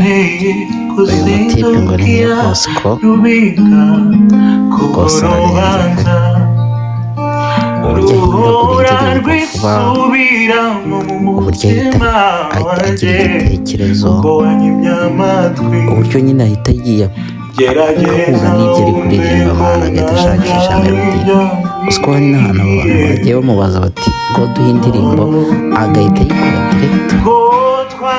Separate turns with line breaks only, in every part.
Uyu mutipe ngo ni Niyo Bosco, rwose ararenze pe! Uburyo ahindagura indirimbo vuba, uburyo ahita agira igitekerezo, uburyo nyine ahita agiye ahura n'ibyo ari kuririmba, man, agahita ashakisha melody. Uzi ko hari n'ahantu abo bantu bagiye bamubaza bati: "Ngo duhe indirimbo," agahita ayikora direct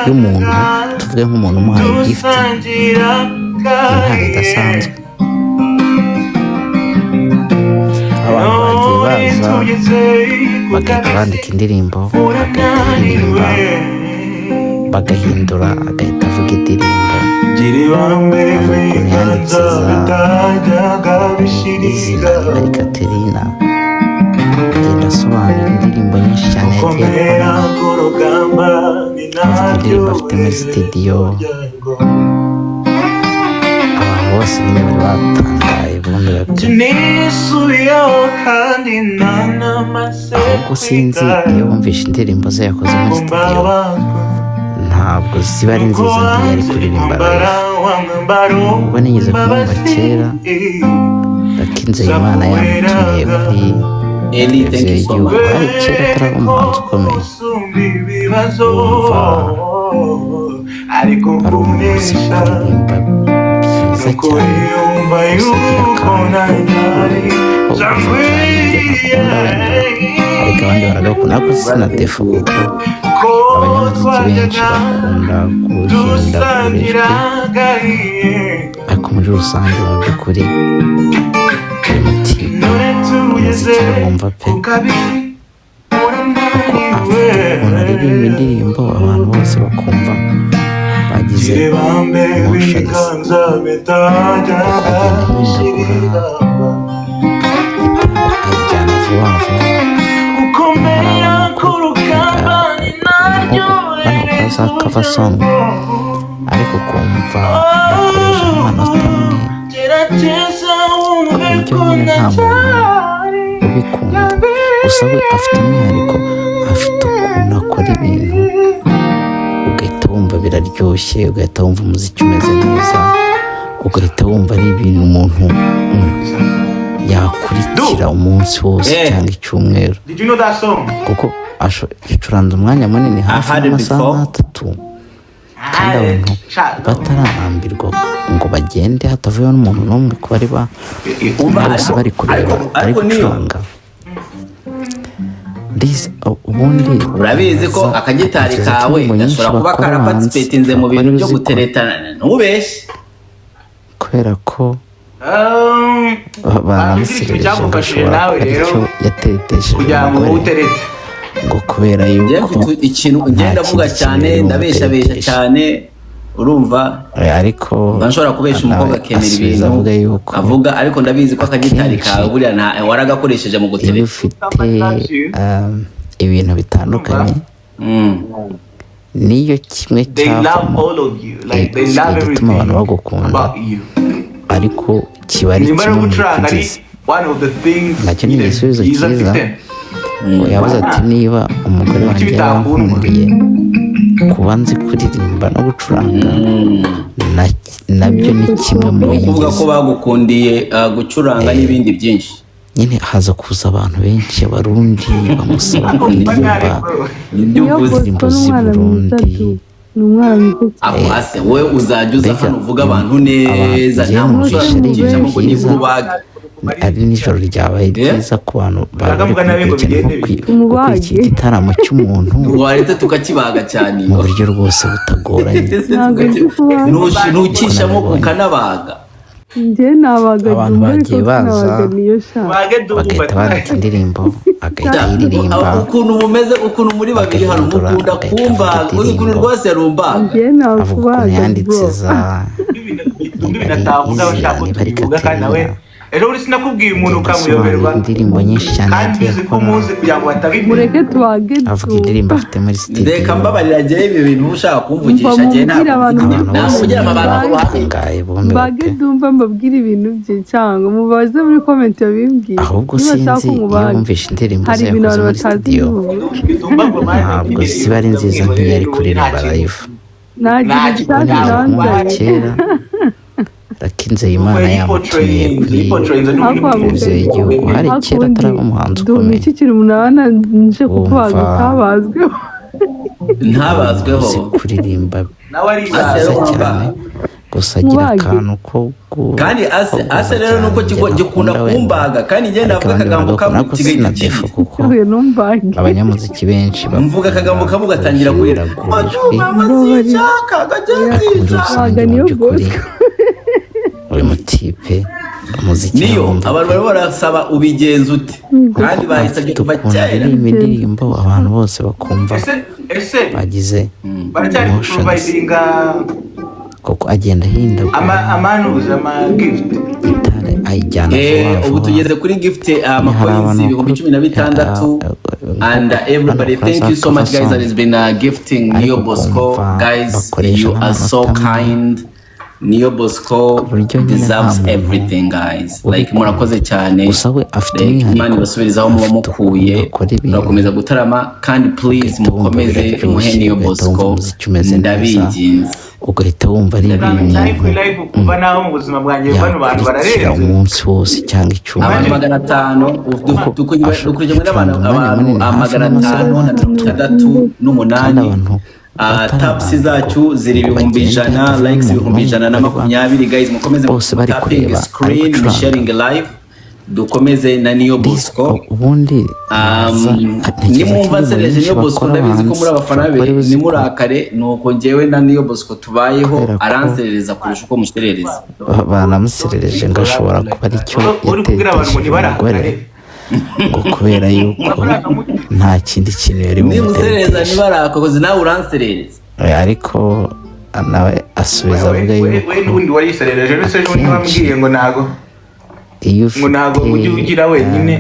y'umuntu, tuvuge nk'umuntu umuhaye gift, impano idasanzwe. Abantu bagiye baza bagahita bandika indirimbo, agahita ayiririmba, bagahindura, agahita avuga indirimbo, avuga ukuntu yanditse za izina, niba ari Katerina, agenda asobanura indirimbo nyinshi cyane yagiye akora, avuga indirimbo afite muri studio. Abantu bose nyine bari batangaye, bumiwe pe. Ahubwo sinzi, iyo bumvishe indirimbo ze yakoze muri studio, ntabwo ziba ari nziza nk'iyo ari kuririmba live. Ubwo nigeze kumwumva kera, Lucky Nzeyimana yamutumiye kuri
Eli, thank
televiziyo
you so
y'igihugu,
much.
hari kera ataraba umuhanzi ukomeye. Wumva ari umuntu uzi kuririmba byiza cyane, gusa agira akantu ko gusa cyane. Njye ntakunda wenda, ariko abandi baragakunda, ariko sina defo, kuko abanyamuziki benshi bakunda guhindagura ijwi. Ariko muri rusange, mu by'ukuri, uyu mutipe umuziki arawumva pe, kuko afite ukuntu aririmba indirimbo abantu bose bakumva bagize emotions, kuko agenda ahindagura gitari, ayijyana vuba vuba. Hari abantu nko bano bakora za cover song, ariko ukumva bakoresha nk'amanota amwe, ku buryo nyine nta muntu ubikunda. Gusa we afite umwihariko, afite ukuntu akora ibintu ugahita wumva biraryoshye, ugahita wumva umuziki umeze neza, ugahita wumva ari ibintu umuntu yakurikira umunsi wose
Eh.
cyangwa icyumweru.
Did you know that song?
Kuko yacuranze umwanya munini, hafi
had it
y'amasaha
before.
3, kandi abantu batararambirwa ngo bagende, hatavuyeho n'umuntu n'umwe, ko bari ba
Umva,
bose bari kureba ari
ariko niyo
gucuranga. Ubundi
urabizi ko
baza
akagitari
atekereza ko
kawe
indirimbo nyinshi
gashobora kuba
bakora hanze
karaparticipatinze mu
bakora
bintu byo
uzikora
guteretana, ntubeshye.
Kubera ko
Ikintu
baramuserereje ngo
cyagufashije
ashobora
nawe
kuba
rero
aricyo yatetesheje
kugira ngo
umugore,
uterete.
ngo kubera
Njye
yuko
mfite ikintu
nta
ngenda avuga
kindi
cyane,
kintu
ndabeshabesha
bimutetesha.
cyane, urumva?
Ariko
Mba nshobora kubesha
nawe
umukobwa akemera
asubiza
ibintu
avuga yuko
avuga, ariko ndabizi ko akagitari
akenshi
kawe buriya waragakoresheje mu
iyo
gutereta.
ufite ibintu bitandukanye, niyo kimwe
They love
cyavamo
all of you. Like, they love
igituma abantu
everything
bagukunda,
about you.
ariko kiba ari
Nimba
kimwe
no
mu
gucuranga ari
bikugize,
one of the things
nacyo ni
nyine
igisubizo
byiza
cyiza.
mfite.
Ngo yavuze ati: "Niba umugore
Kuki
wanjye
bitakundwa?
yarankundiye kuba nzi kuririmba no gucuranga, nabyo ni kimwe mu
Ni ukuvuga ko
bingize."
bagukundiye gucuranga n'ibindi byinshi.
Nyine haza kuza abantu benshi, Abarundi bamusaba kuririmba
Nibyo
Niyo
uvuze.
indirimbo
Bosco ni
z'i
umwana mwiza
Burundi.
tu, ni umwana mwiza cyane.
Ako ase wowe uzajya uza
Mbega
hano uvuga abantu neza,
njyewe
nta muntu
numvishe
ushobora
ari ibintu
kugucishamo ngo
byiza,
nikubaga.
Ari nijoro ryabaye ryiza ku bantu bari bari
Ushaka nabi ngo
kubikurikirana, nko
bigende bite?
Umubage.
gukurikira igitaramo cy'umuntu
Waretse tukakibaga cyane.
mu buryo rwose butagoranye.
Ntabwo nzi kubaga.
Ntukishamo
Nabibonye.
ukanabaga.
Njye nabaga
Abantu
Dumba, ariko
bagiye baza
sinabaga niyo sha.
Bage Dumba.
bagahita bandika indirimbo, agahita ayiririmba,
Ukuntu mumeze, ukuntu muri babiri hano
agahindura,
mukunda
agahita avuga
kumbaga, uzi ukuntu
indirimbo,
rwose yarumbaga.
Njye
avuga ukuntu
nakubaga,
yanditse
bro.
za
Dumba
niba
ibintu
ari
atavuga
izina,
bashaka ko
niba ari
tubivuga, kandi nawe
Katerina,
ejo bundi sinakubwiye umuntu
agenda
ukamuyoberwa
asobanura indirimbo nyinshi cyane
kandi
yagiye
uzi ko
akora,
umuzi kugira ngo batabimenya.
Mureke tubage
avuga
Dumba.
indirimbo afite muri studio.
Reka mbabarira, njyewe ibi bintu uba ushaka
Umva,
kumvugisha njyewe
mubwire
ntabwo
abantu
mfite
Abantu
ntabwo
bose
mvugira
nyine
amabanga ku ruhame.
batangaye, bumiwe
Mbage
pe.
Dumba, mbabwire ibintu bye, cyangwa mubaze muri comment babimbwire
Ahubwo
niba
sinzi,
ashaka ko
iyo
mubaga.
wumvishe indirimbo
Hari
ze
ibintu
yakoze
abantu
muri
batazi
studio,
n'ubu.
Dumba ngo mani
ntabwo ziba ari nziza nk'iyo ari kuririmba live.
Nagira
Ntacyo
igisasi
nigeze kumwumva
nanzaye.
Kera Lucky Nzeyimana yamutumiye kuri televiziyo y'igihugu, hari kera ataraba umuhanzi
Ndumva
ukomeye.
iki kintu umunani nje kukubaga
Wumva
utabazweho.
Ntabazweho.
Uzi kuririmba
Nawe ari
byiza
Ase
cyane, gusa agira
Mubage.
akantu ko
Kandi ase
kogoza
ase rero
cyane.
nuko
Njye
gikunda
ntakunda wenda,
kumbaga, kandi njye
ariko
navuga
abandi
akagambo
baragakunda,
kamwe
ariko
kigahita
sina défaut
kindi.
kuko
Uyu numbange.
abanyamuziki benshi
Mvuga akagambo kamwe ugatangira kurira.
guhindagura ijwi,
Mama sinshaka
ariko muri rusange
Baga
mu
niyo
by'ukuri
Bosco.
uyu mutipe umuziki
Niyo
arawumva
abantu
pe.
barimo barasaba ubigenza ute, kandi bayisabye
Afite
kuva
ukuntu
kera.
aririmba indirimbo abantu bose bakumva
Ese
bagize
baracyari
emotions,
providinga
kuko agenda ahindagura
amanuza, ama gift?
Gitari ayijyana vuba
Ubu
vuba.
tugeze kuri gift,
Hari
amacoins
abantu
ibihumbi
bakuru
16, and everybody,
hano
thank you so much guys that has been gifting
ariko
Niyo Bosco.
ukumva
Guys,
bakoresha
you are so
nk'amanota amwe
kind. Niyo Bosco
ku buryo nyine nta
deserves
muntu
everything, guys. Like,
ubikunda.
murakoze cyane.
Gusa we afite
Like,
umwihariko,
Imana ibasubirizaho muba
afite ukuntu
mukuye.
akora ibintu
Murakomeza gutarama, kandi please
ugahita wumva
mukomeze muhe
biraryoshye,
Niyo
ugahita wumva
Bosco,
umuziki umeze neza,
ndabinginze.
ugahita wumva ari ibintu
Cyane kuri
umuntu
live, kuva naho mu buzima bwanjye bano bantu
yakurikira
bararenze.
umunsi wose cyangwa
Abantu
icyumweru,
500
kuko
dukurikiranywe n'abantu
acuranga umwanya
abantu
munini, hafi
magana
n'amasaha
atanu na mirongo
3,
itandatu
kandi
n'umunani.
abantu
Taps
batararambirwa
zacu ziri
ngo
ibihumbi
bagende
ijana,
hatavamo
likes
umuntu
ibihumbi
n'umwe
ijana na
bari
makumyabiri. Guys, mukomeze
bose bari
tapping
kureba ari
screen,
gucuranga.
sharing live, dukomeze na Niyo Bosco.
Ubundi naza ntekereza ko
Nimwumva
indirimbo
nsereje
nyinshi
Niyo Bosco,
bakora
ndabizi ko
abahanzi
muri abafana
ushobora
be,
kuba ari uzikora
nimurakare, nuko njyewe na Niyo Bosco tubayeho.
kubera ko
Aranserereza kurusha uko muserereza.
Banamuserereje ngo ashobora kuba aricyo
Uri kubwira abantu ngo
yatetesheje umugore,
ntibarakare?
ngo kubera yuko nta kindi kintu yari
Nimuserereza
bumuteteshe.
nibarakakoze, nawe uranserereza.
Ariko nawe asubiza avuga
We
yuko
n'ubundi wariserereje ndetse ejo bundi
akenshi
wambwiye ngo ntago
iyo
ngo ntago
ufite
ujya ugira wenyine,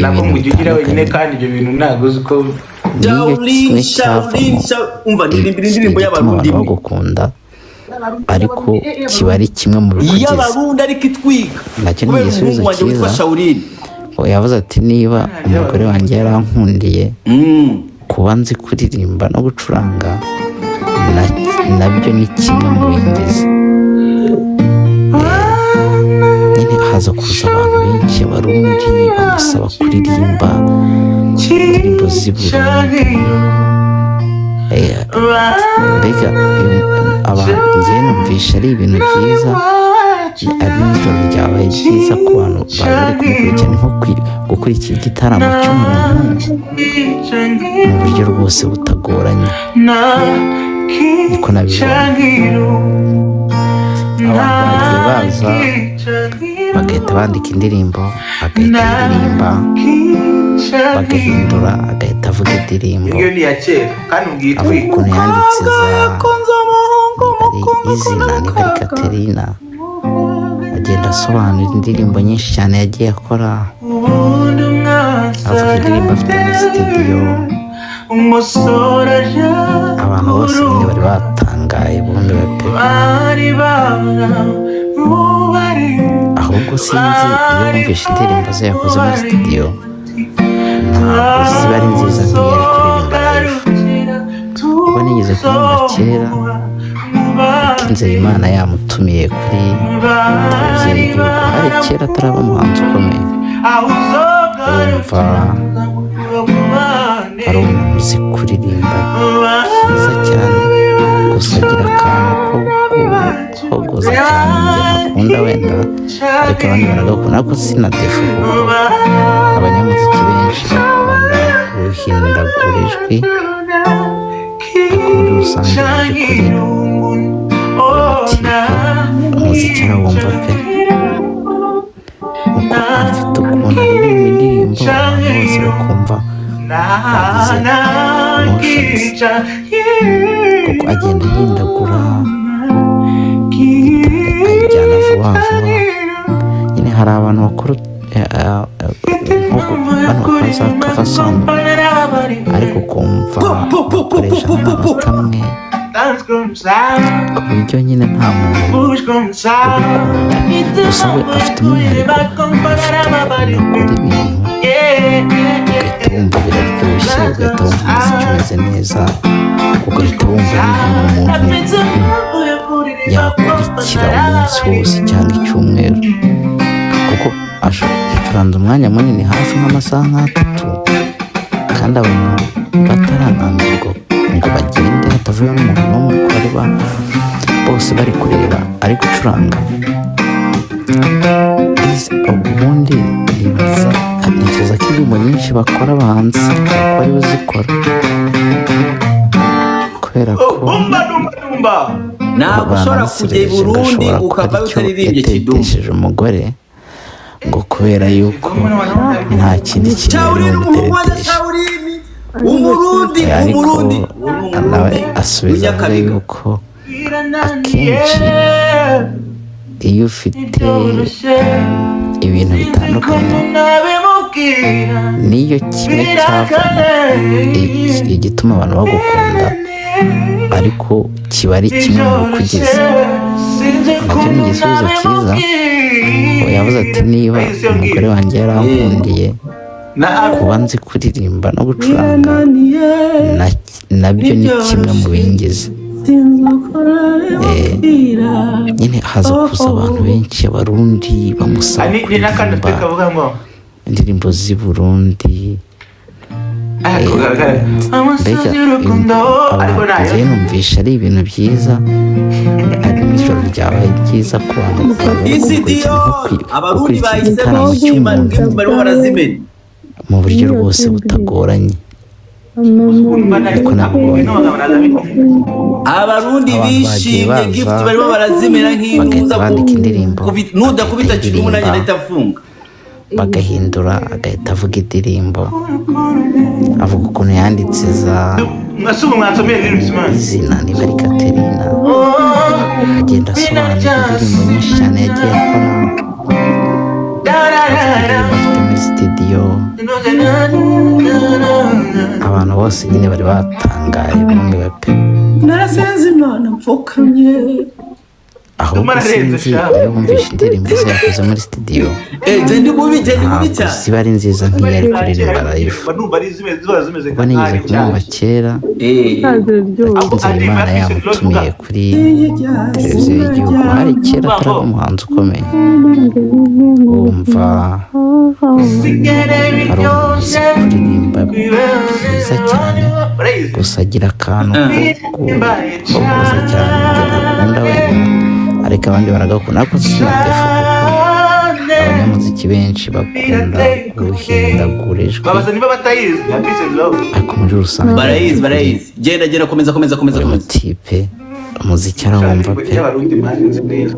nako
ibintu
ngo ujya ugira wenyine,
bitandukanye,
kandi ibyo bintu ntago uzi ko
niyo
Shaolin,
kimwe
Shaolin,
cyavamo
Umva, ndirimbira indirimbo
igituma
y'Abarundi
abantu
imwe
bagukunda, ariko kiba ari kimwe mu bikugize.
y'Abarundi ariko itwika,
Nacyo ni
kubera
igisubizo
umuhungu wanjye witwa
cyiza.
Shaolin.
Yavuze ati niba umugore wanjye yarankundiye kuba nzi kuririmba no gucuranga, nabyo ni kimwe mu bingize. Nyine haza kuza abantu benshi, Abarundi, bamusaba kuririmba indirimbo z'i Burundi. Mbega njyewe numvisha ari ibintu byiza, ari nijoro ryabaye ryiza ku bantu bari bari kumukurikirana, nko gukurikira igitaramo cy'umuntu mu buryo rwose butagoranye, niko nabibonye. Abantu bagiye baza bagahita bandika indirimbo, agahita aririmba, bagahindura, agahita avuga indirimbo,
Iyo ni iya kera kandi ubwiye
avuga
itwika.
ukuntu yanditse za niba ari izina, niba ari Katerina, agenda asobanura indirimbo nyinshi cyane yagiye akora, avuga indirimbo afite muri studio. Abantu bose nyine bari batangaye, bumiwe pe. Ahubwo sinzi, iyo wumvishe indirimbo ze yakoze muri studio ntabwo ziba ari nziza nk'iyo ari kuririmba live, kuko nigeze kumwumva kera Nzeyimana yamutumiye kuri televiziyo y'igihugu, hari kera ataraba umuhanzi ukomeye, wumva ari umuntu uzi kuririmba byiza cyane, gusa agira akantu ko guhogoza cyane njye ntakunda wenda, ariko abandi baragakunda, ariko sina défaut kuko abanyamuziki benshi bakunda guhindagura ijwi, ariko muri rusange mu by'ukuri uyu mutipe umuziki arawumva pe, kuko afite ukuntu aririmba indirimbo abantu bose bakumva bagize emotions, kuko agenda ahindagura gitari ayijyana vuba vuba. Nyine hari abantu bakora nko bano bakora za cover song, ariko ukumva bakoresha nk'amanota amwe ku buryo nyine nta muntu ubikunda. Gusa we afite umwihariko, afite ukuntu akora ibintu ugahita wumva biraryoshye, ugahita wumva umuziki umeze neza. Ugahita wumva ari ibintu umuntu yakurikira umunsi wose cyangwa icyumweru, kuko yacuranze umwanya munini, hafi nk'amasaha nk'atatu, kandi abantu batarananirwa ngo bagende, hatavuyeho n'umuntu n'umwe, ko bari bose bari kureba ari gucuranga. Ubundi nibaza, ntekereza ko indirimbo nyinshi bakora abahanzi bashobora kuba aribo zikora, kubera ko
Dumba dumba dumba.
Ntabwo ushobora kujya i
banamusereje ngo
Burundi
ashobora kuba
ukava
aricyo
utaririmbye Kidumu.
yatetesheje umugore, ngo kubera yuko nta kindi kintu yari
Shaolin, umuhungu wanjye.
bumutereteshe.
Shaolin, Umurundi.
Ariko
Umurundi, uwo ni
nawe
Umurundi
asubiza avuga
w'inyakabiga.
yuko akenshi iyo ufite ibintu bitandukanye, niyo kimwe cyavamo igituma abantu bagukunda, ariko kiba ari kimwe mu bikugize. Nacyo ni igisubizo cyiza. Uwo yavuze ati: "Niba umugore wanjye yarankundiye
Na
kuba nzi kuririmba no gucuranga, nabyo ni kimwe mu bingize." Nyine haza kuza abantu benshi, Abarundi bamusaba
ni n'akandi afite
kuririmba
kavuga ngo
indirimbo z'i Burundi.
Ah, kugaragara.
Mbega
Ariko nayo
njyewe numvisha ari ibintu byiza, ari nijoro ryabaye ryiza ku bantu bari
Isi
gukurikira
Dior
nko
Abarundi
gukurikira
bahisemo
igitaramo
gushima
cy'umuntu
gift, barimo barazimena
mu buryo rwose butagoranye. Ariko nabonye
Abarundi
abantu bagiye
bishimye
baza,
gift barimo barazimena nk'intuza.
bagahita bandika indirimbo,
Nudakubita
bagahita
Kidumu nanjye
iririmba,
ndahita afunga.
bagahindura, agahita avuga indirimbo, avuga ukuntu yanditse za
Mwese ubu mwansomeye lyrics, man.
izina niba ari Katerina, agenda asobanura indirimbo nyinshi cyane yagiye akora, afite indirimbo afite muri studio. Abantu bose nyine bari batangaye, bumiwe pe.
Narasenze Imana mfukamye.
Ahubwo
Mararenze
sinzi
sha.
iyo wumvishe indirimbo ze yakoze muri studio,
Eh, je ndi mubi, je ndi mubi
ntabwo
cyane.
ziba ari nziza nk'iyo ari kuririmba live.
Mba numva ari ziba zimeze
Kuba nigeze kumwumva kera,
Eh,
Ziraryoshye.
Nzeyimana yamutumiye kuri televiziyo y'igihugu, hari kera ataraba umuhanzi ukomeye, wumva ari umuntu uzi kuririmba byiza cyane, gusa agira akantu ko gukoza cyane, njye ntakunda wenda, ariko abandi baragakunda, ariko si na défaut, kuko abanyamuziki benshi bakunda guhindagura ijwi.
Babaza niba batayizi ya Peace and Love.
Ariko muri rusange,
Barayizi, barayizi. Genda, genda, komeza, komeza, komeza,
uyu
komeza.
mutipe umuziki arawumva pe.
Y'Abarundi, man, nzi neza.